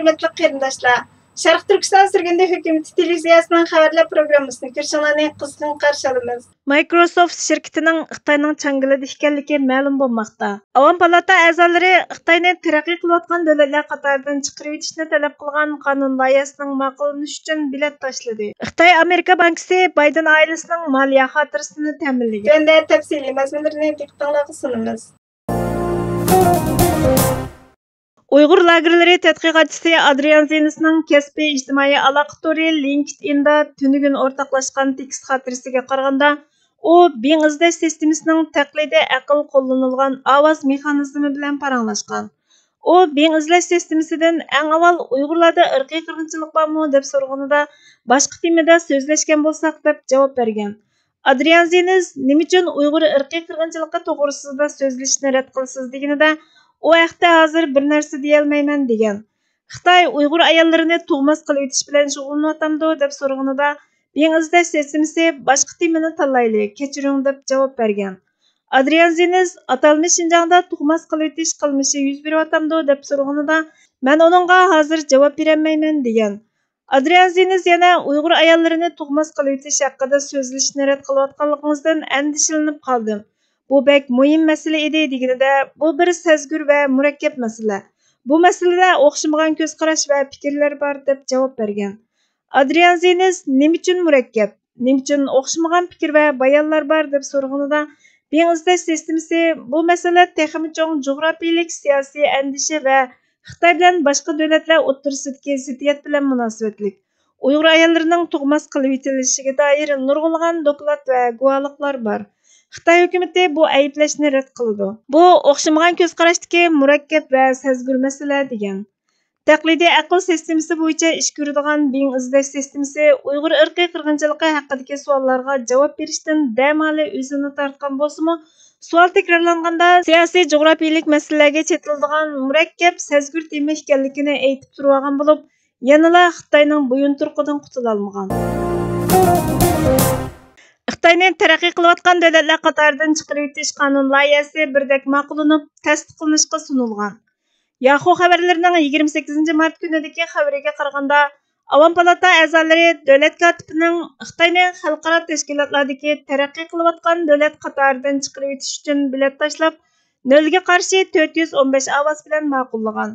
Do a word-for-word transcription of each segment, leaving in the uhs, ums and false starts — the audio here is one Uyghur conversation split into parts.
ھۆرمەتلىك قېرىنداشلار، شەرقىي تۈركىستان سۈرگۈندە ھۆكۈمىتى تېلېۋىزىيەسىنىڭ خەۋەرلەر پروگراممىسىنى كۆرۈشۈڭلارنى قىزغىن قارشى ئالىمىز. مايكروسوفت شىركىتىنىڭ خىتاينىڭ چاڭگىلىدا ئىكەنلىكى مەلۇم بولماقتا. ئاۋام پالاتا ئەزالىرى خىتاينى تەرەققىي قىلىۋاتقان دۆلەتلەر قاتارىدىن چىقىرىۋېتىشنى تەلەپ قىلغان قانۇن لايىھەسىنىڭ ماقۇللىنىشى ئۈچۈن بېلەت تاشلىدى. خىتاي ئامېرىكا بانكىسى بايدېن ئائىلىسىنىڭ مالىيە خاتىرىسىنى تەمىنلىگەن. تۆۋەندە تەپسىلىي مەزمۇنلىرىنى دىققىتىڭلارغا سۇنىمىز. ئۇيغۇر لاگېرلىرى تەتقىقاتچىسى ئادرىيان زېنسنىڭ كەسپىي ئىجتىمائىي ئالاقە تورى لىنكېدئىندا تۈنۈگۈن ئورتاقلاشقان تېكىست خاتىرىسىگە قارىغاندا، ئۇ بېڭ ئىزدەش سىستېمىسىنىڭ تەقلىدىي ئەقىل قوللىنىلغان ئاۋاز مېخانىزمى بىلەن پاراڭلاشقان. ئۇ بېڭ ئىزدەش سىستېمىسىدىن ئەڭ ئاۋۋال ئۇيغۇرلاردا ئىرقىي قىرغىنچىلىق بارمۇ دەپ سورىغىنىدا، باشقا تېمىدا سۆزلەشكەن بولساق دەپ جاۋاب بەرگەن. ئادرىيان زېنس نېمە ئۈچۈن ئۇيغۇر ئىرقىي قىرغىنچىلىقى توغرىسىدا سۆزلىشىشنى رەت قىلىسىز دېگىنىدە، ئۇ ھەقتە ھازىر بىر نەرسە دېيەلمەيمەن دېگەن. خىتاي ئۇيغۇر ئاياللىرىنى تۇغماس قىلىۋېتىش بىلەن شۇغۇللىنىۋاتامدۇ دەپ سورىغىنىدا، بېڭ ئىزدەش سىستېمىسى باشقا تېمىنى تاللايلى، كەچۈرۈڭ دەپ جاۋاب بەرگەن. ئادرىيان زېنس ئاتالمىش شىنجاڭدا تۇغماس قىلىۋېتىش قىلمىشى يۈز بېرىۋاتامدۇ دەپ سورىغىنىدا، مەن ئۇنىڭغا ھازىر جاۋاب بېرەلمەيمەن دېگەن. ئادرىيان زېنس يەنە ئۇيغۇر ئاياللىرىنى تۇغماس قىلىۋېتىش ھەققىدە سۆزلىشىشنى رەت قىلىۋاتقانلىقىڭىزدىن ئەندىشىلىنىپ قالدىم. بۇ بەك مۇھىم مەسىلە ئىدى دېگىنىدە، بۇ بىر سەزگۈر ۋە مۇرەككەپ مەسىلە. بۇ مەسىلىدە ئوخشىمىغان كۆز قاراش ۋە پىكىرلەر بار دەپ جاۋاب بەرگەن. ئادرىيان زېنس نېمە ئۈچۈن مۇرەككەپ، نېمە ئۈچۈن ئوخشىمىغان پىكىر ۋە بايانلار بار دەپ سورىغىنىدا، بېڭ ئىزدەش سىستېمىسى بۇ مەسىلە تېخىمۇ چوڭ جۇغراپىيىلىك سىياسىي ئەندىشە ۋە خىتاي بىلەن باشقا دۆلەتلەر ئوتتۇرىسىدىكى زىددىيەت بىلەن مۇناسىۋەتلىك. ئۇيغۇر ئاياللىرىنىڭ تۇغماس قىلىۋېتىلىشىگە دائىر نۇرغۇنلىغان دوكلات ۋە گۇۋاھلىقلار بار. خىتاي ھۆكۈمىتى بۇ ئەيىبلەشنى رەت قىلىدۇ. بۇ ئوخشىمىغان كۆز قاراشتىكى مۇرەككەپ ۋە سەزگۈر مەسىلە، دېگەن. تەقلىدىي ئەقىل سىستېمىسى بويىچە ئىش كۆرىدىغان بېڭ ئىزدەش سىستېمىسى ئۇيغۇر ئىرقىي قىرغىنچىلىقى ھەققىدىكى سوئاللارغا جاۋاب بېرىشتىن دەمالى ئۆزىنى تارتقان بولسىمۇ، سوئال تەكرارلانغاندا سىياسىي جۇغراپىيىلىك مەسىلىلەرگە چېتىلىدىغان مۇرەككەپ سەزگۈر تېما ئىكەنلىكىنى ئېيتىپ تۇرۇۋالغان بولۇپ، يەنىلا خىتاينىڭ بويۇنتۇرۇقىدىن قۇتۇلالمىغان. خىتاينى تەرەققىي قىلىۋاتقان دۆلەتلەر قاتارىدىن چىقىرىۋېتىش قانۇن لايىھەسى بىردەك ماقۇللىنىپ، تەستىقلىنىشقا سۇنۇلغان. ياخۇ خەۋەرلىرىنىڭ يىگىرمە سەككىزىنچى مارت كۈنىدىكى خەۋىرىگە قارىغاندا، ئاۋام پالاتا ئەزالىرى دۆلەت كاتىپىنىڭ خىتاينى خەلقئارا تەشكىلاتلاردىكى تەرەققىي قىلىۋاتقان دۆلەت قاتارىدىن چىقىرىۋېتىش ئۈچۈن بېلەت تاشلاپ، نۆلگە قارشى تۆت يۈز ئون بەش ئاۋاز بىلەن ماقۇللىغان.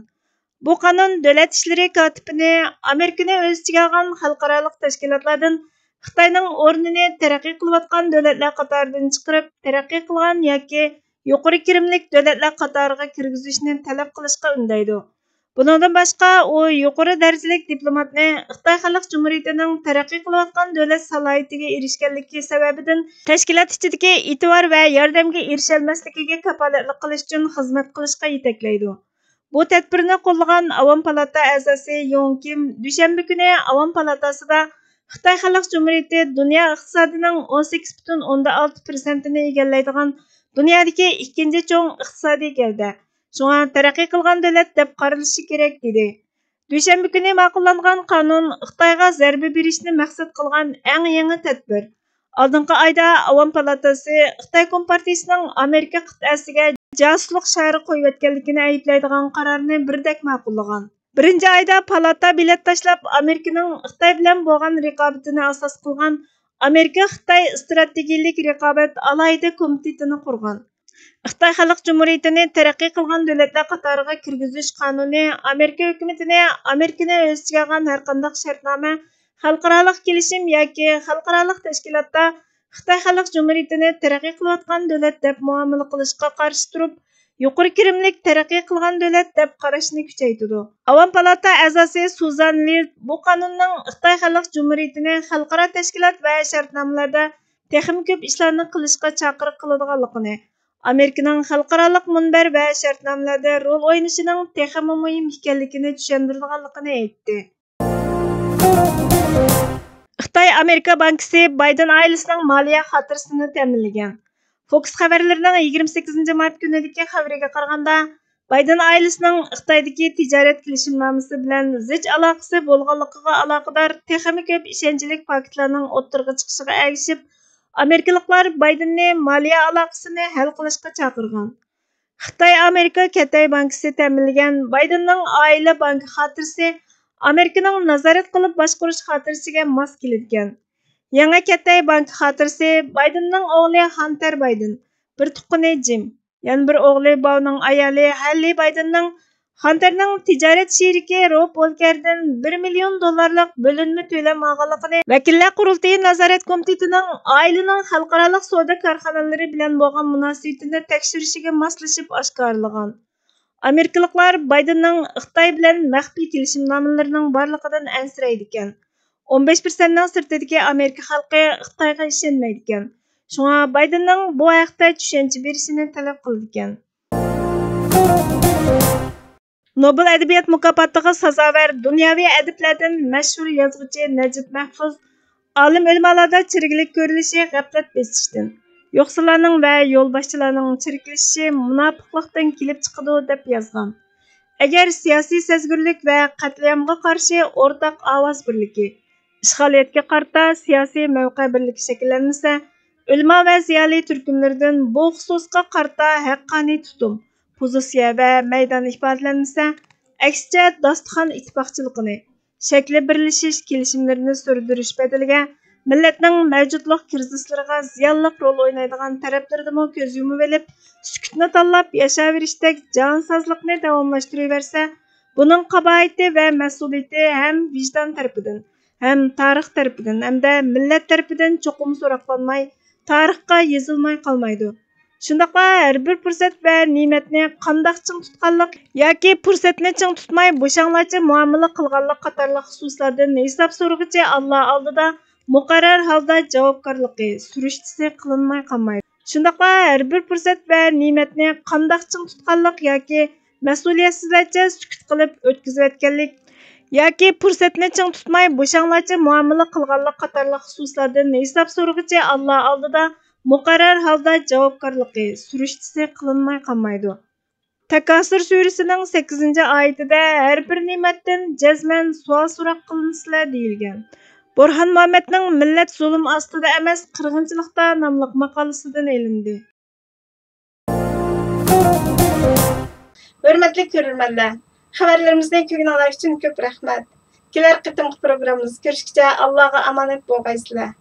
بۇ قانۇن دۆلەت ئىشلىرى كاتىپىنى ئامېرىكىنى ئۆز ئىچىگە ئالغان خەلقئارالىق تەشكىلاتلاردىن خىتاينىڭ ئورنىنى تەرەققىي قىلىۋاتقان دۆلەتلەر قاتارىدىن چىقىرىپ، تەرەققىي قىلغان ياكى يۇقىرى كىرىملىك دۆلەتلەر قاتارىغا كىرگۈزۈشنى تەلەپ قىلىشقا ئۈندەيدۇ. بۇنىڭدىن باشقا، ئۇ يۇقىرى دەرىجىلىك دىپلوماتنى خىتاي خەلق جۇمھۇرىيىتىنىڭ تەرەققىي قىلىۋاتقان دۆلەت سالاھىيىتىگە ئېرىشكەنلىكى سەۋەبىدىن تەشكىلات ئىچىدىكى ئېتىبار ۋە ياردەمگە ئېرىشەلمەسلىكىگە كاپالەتلىك قىلىش ئۈچۈن خىزمەت قىلىشقا يېتەكلەيدۇ. بۇ تەدبىرنى قوللىغان ئاۋام پالاتا ئەزاسى يوڭ كىم دۈشەنبە كۈنى ئاۋام پالاتاسىدا خىتاي خەلق جۇمھۇرىيىتى دۇنيا ئىقتىسادىنىڭ ئون سەككىز پۈتۈن ئوندىن ئالتە پىرسەنتىنى ئىگىلەيدىغان دۇنيادىكى ئىككىنچى چوڭ ئىقتىسادىي گەۋدە، شۇڭا تەرەققىي قىلغان دۆلەت دەپ قارىلىشى كېرەك، دېدى. دۈشەنبە كۈنى ماقۇللانغان قانۇن خىتايغا زەربە بېرىشنى مەقسەت قىلغان ئەڭ يېڭى تەدبىر. ئالدىنقى ئايدا ئاۋام پالاتاسى خىتاي كومپارتىيىسىنىڭ ئامېرىكا قىتئەسىگە جاسۇسلۇق شارى قويۇۋەتكەنلىكىنى ئەيىبلەيدىغان قارارنى بىردەك ماقۇللىغان. بىرىنچى ئايدا پالاتا بېلەت تاشلاپ، ئامېرىكىنىڭ خىتاي بىلەن بولغان رىقابىتىنى ئاساس قىلغان ئامېرىكا-خىتاي ئىستراتېگىيىلىك رىقابەت ئالاھىدە كومىتېتىنى قۇرغان. خىتاي خەلق جۇمھۇرىيىتىنى تەرەققىي قىلغان دۆلەتلەر قاتارىغا كىرگۈزۈش قانۇنى ئامېرىكا ھۆكۈمىتىنى ئامېرىكىنى ئۆز ئىچىگە ئالغان ھەرقانداق شەرتنامە، خەلقئارالىق كېلىشىم ياكى خەلقئارالىق تەشكىلاتتا خىتاي خەلق جۇمھۇرىيىتىنى تەرەققىي قىلىۋاتقان دۆلەت دەپ مۇئامىلە قىلىشقا قارشى تۇرۇپ، يۇقىرى كىرىملىك تەرەققىي قىلغان دۆلەت دەپ قاراشنى كۈچەيتىدۇ. ئاۋام پالاتا ئەزاسى سۇزان لىلد بۇ قانۇننىڭ خىتاي خەلق جۇمھۇرىيىتىنى خەلقئارا تەشكىلات ۋە شەرتنامىلەردە تېخىمۇ كۆپ ئىشلارنى قىلىشقا چاقىرىق قىلىدىغانلىقىنى، ئامېرىكىنىڭ خەلقئارالىق مۇنبەر ۋە شەرتنامىلەردە رول ئوينىشىنىڭ تېخىمۇ مۇھىم ئىكەنلىكىنى چۈشەندۈرىدىغانلىقىنى ئېيتتى. خىتاي ئامېرىكا بانكىسى بايدېن ئائىلىسىنىڭ مالىيە خاتىرىسىنى تەمىنلىگەن. فوكس خەۋەرلىرىنىڭ يىگىرمە سەككىزىنچى مارت كۈنىدىكى خەۋىرىگە قارىغاندا، بايدېن ئائىلىسىنىڭ خىتايدىكى تىجارەت كېلىشىمنامىسى بىلەن زىچ ئالاقىسى بولغانلىقىغا ئالاقىدار تېخىمۇ كۆپ ئىشەنچلىك پاكىتلارنىڭ ئوتتۇرىغا چىقىشىغا ئەگىشىپ، ئامېرىكىلىقلار بايدېننى مالىيە ئالاقىسىنى ھەل قىلىشقا چاقىرغان. خىتاي ئامېرىكا كەتەي بانكىسى تەمىنلىگەن بايدېننىڭ ئائىلە بانكا خاتىرىسى ئامېرىكىنىڭ نازارەت قىلىپ باشقۇرۇش خاتىرىسىگە ماس كېلىدىكەن. يېڭى كەتەي بانكا خاتىرىسى بايدېننىڭ ئوغلى ھانتېر بايدېن، بىر تۇغقىنى جىم، يەنە بىر ئوغلى باۋنىڭ ئايالى ھەللى بايدېننىڭ، خانتېرنىڭ تىجارەت شېرىكى روب ۋولكېردىن بىر مىليون دوللارلىق بۆلۈنمە تۆلەم ئالغانلىقىنى ۋەكىللەر قۇرۇلتىيى نازارەت كومىتېتىنىڭ ئائىلىنىڭ خەلقئارالىق سودا كارخانىلىرى بىلەن بولغان مۇناسىۋىتىنى تەكشۈرۈشىگە ماسلىشىپ ئاشكارىلىغان. ئامېرىكىلىقلار بايدېننىڭ خىتاي بىلەن مەخپىي كېلىشىمنامىلىرىنىڭ بارلىقىدىن ئەنسىرەيدىكەن. ئون بەش پىرسەنتنىڭ سىرتىدىكى ئامېرىكا خەلقى خىتايغا ئىشەنمەيدىكەن. شۇڭا بايدېننىڭ بۇ ھەقتە چۈشەنچە بېرىشىنى تەلەپ قىلىدىكەن. نوبېل ئەدەبىيات مۇكاپاتىغا سازاۋەر دۇنياۋى ئەدىبلەردىن مەشھۇر يازغۇچى نەجىپ مەھپۇز، ئالىم ئۆلىمالاردا چىرىكلىك كۆرۈلۈشى غەپلەت بېسىشتىن، يوقسۇللارنىڭ ۋە يولباشچىلارنىڭ چىرىكلىشىشى مۇناپىقلىقتىن كېلىپ چىقىدۇ، دەپ يازغان. ئەگەر سىياسىي سەزگۈرلۈك ۋە قەتلىئامغا قارشى ئورتاق ئاۋاز بىرلىكى، ئىشغالىيەتكە قارىتا سىياسىي مەۋقە بىرلىكى شەكىللەنمىسە، ئۆلىما ۋە زىيالىي تۈركۈملىرىدىن بۇ خۇسۇسقا قارىتا ھەققانىي تۇتۇم، پوزىتسىيە ۋە مەيدان ئىپادىلەنمىسە، ئەكسىچە داستىخان ئىتتىپاقچىلىقىنى، شەكلى بىرلىشىش كېلىشىملىرىنى سۈردۈرۈش بەدىلىگە، مىللەتنىڭ مەۋجۇتلۇق كىرىزىسلىرىغا زىيانلىق رول ئوينايدىغان تەرەپلىرىدىمۇ كۆز يۇمۇۋېلىپ، سۈكۈتنى تاللاپ ياشاۋېرىشتەك جانسازلىقنى داۋاملاشتۇرۇۋەرسە، بۇنىڭ قاباھىتى ۋە مەسئۇلىيىتى ھەم ۋىجدان تەرىپىدىن، ھەم تارىخ تەرىپىدىن، ھەمدە مىللەت تەرىپىدىن چوقۇم سوراقلانماي، تارىخقا يېزىلماي قالمايدۇ. شۇنداقلا ھەر بىر پۇرسەت ۋە نېمەتنى قانداق چىڭ تۇتقانلىق ياكى پۇرسەتنى چىڭ تۇتماي بوشاڭلارچە مۇئامىلە قىلغانلىق قاتارلىق خۇسۇسلاردىن ھېساب سورىغۇچى ئاللا ئالدىدا مۇقەررەر ھالدا جاۋابكارلىقى، سۈرۈشتىسى قىلىنماي قالمايدۇ. شۇنداقلا ھەر بىر پۇرسەت ۋە نېمەتنى قانداق چىڭ تۇتقانلىق ياكى مەسئۇلىيەتسىزلەرچە سۈكۈت قىلىپ ئۆتكۈزۈۋەتكەنلىك ياكى پۇرسەتنى چىڭ تۇتماي بوشاڭلارچە مۇئامىلە قىلغانلىق قاتارلىق خۇسۇسلاردىن ھېساب سورىغۇچى ئاللا ئالدىدا مۇقەررەر ھالدا جاۋابكارلىقى، سۈرۈشتىسى قىلىنماي قالمايدۇ. تەكاسۇر سۈرىسىنىڭ سەككىزىنچى ئايىتىدە ھەر بىر نېمەتتىن جەزمەن سوئال سوراق قىلىنىسىلەر دېيىلگەن. بورھان مۇھەممەدنىڭ مىللەت زۇلۇم ئاستىدا ئەمەس، قىرغىنچىلىقتا ناملىق ماقالىسىدىن ئېلىندى. ھۆرمەتلىك كۆرۈرمەنلەر، خەۋەرلىرىمىزنى كۆرگىنىڭلار ئۈچۈن كۆپ رەھمەت. كېلەر قېتىمقى پروگراممىمىزدا كۆرۈشكىچە ئاللاغا ئامانەت بولغايسىلەر.